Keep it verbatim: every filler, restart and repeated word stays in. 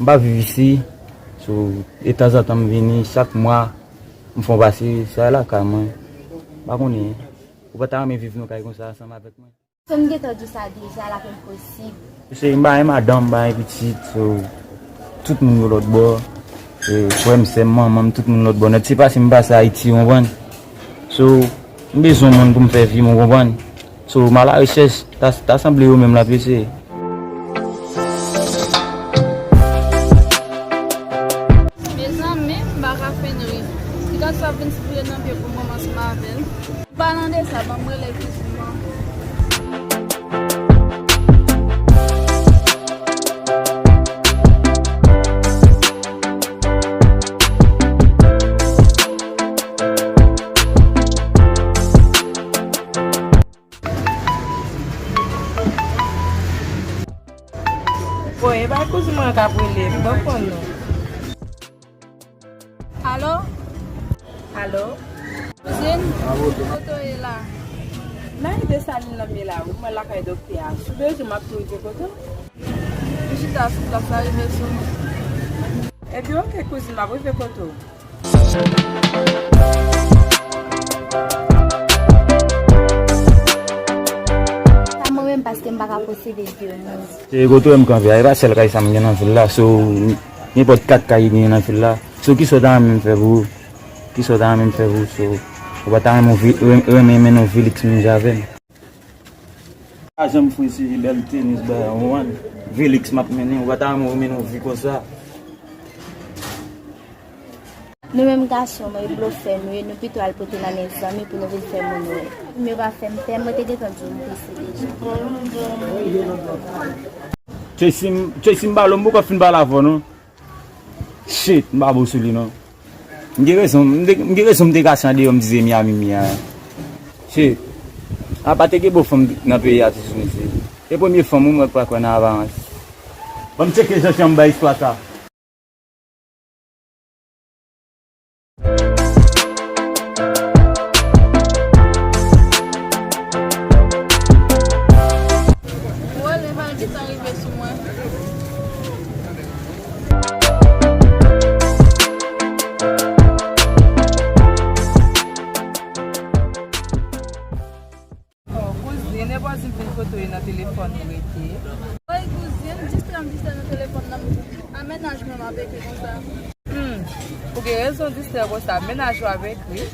M pa viv isi. So, e tanzantan m vini, chak mwa, m fè yon pase, sa lakay mwen. M pa konnen. Ou pa ta renmen viv nan kay konsa ansanm avèk mwen? Sa m gentan di w sa deja, l ap enposib. Mesye, m pa gen madanm, m pa gen pitit, so, tout moun yo lòt bò. E, frè m, sè m, manman m, tout moun lòt bò nèt. Se pase m pase Ayiti, w konprann? So, m bezwen yon moun pou m fè vi m, w konprann? So, m alarechèch, ta, ta sanble yo menm l ap eseye. Mezanmi, m pa ka fin ri. Ti gason ap vin soufle nan pye pou m kòmanse avè l. M pa nan de sa, ban m rele kouzin mwen. Bon, e pa kouzin mwen k ap rele, m poko konn non. Alo? Alo? Kouzin, kote w ye la? M nan Desalin nan, m ye la wi, mwen lakay doktè a. Si w bezwen m, m ap tou rive kote w. M chita sou plas la, rive sou mwen. Ebyen, oke, kouzin, m ap rive kote w. Sa mwen menm paske m pa ka posede de moun. Se kote w wè m kanpe a, e pa sèl kay sa m gen nan vil la, so, nenpòt kat kay gen nan vil la. So, kisa w ta renmen m fè pou ou? Kisa w ta renmen m fè pou ou? So, ou pa ta renmen, renmen mennen yon Velix menm jan avè m? Pa janm fwe se bèl tenis ba ou an. Velix m ap mennen, ou pa ta renmen ou mennen yon vi konsa? Nou menm gason, mwen blofè nou ye, nou pito al pote nan men zanmi pou nou vin fè moun wè. Pou m yo pa fè m pè, mwen te gentan di w m prese deja. Tracy, m- Tracy, m pale w, m poko fin pale avè w non. Shit, m pa bon sou li non. M gen rezon, m te- m gen rezon m te kache andeyò, m di se Miami m ye a. Shit. Apa te gen bon fanm nan peyi a tou sou mesye. Se premye fanm wi mwen pa kwè nan aparans. Ban m tcheke jan jan m bay istwa sa. Wòl evanjil sa rive sou mwen. Oh, kouzin, e pa di m vin kote w ye nan telefòn ou rete. Woy, kouzin, distrè m distrè nan telefòn nan. A mennaj mwen m ap ekri konsa. Hmm, ou gen rezon distrè konsa. Mennaj ou ap ekri.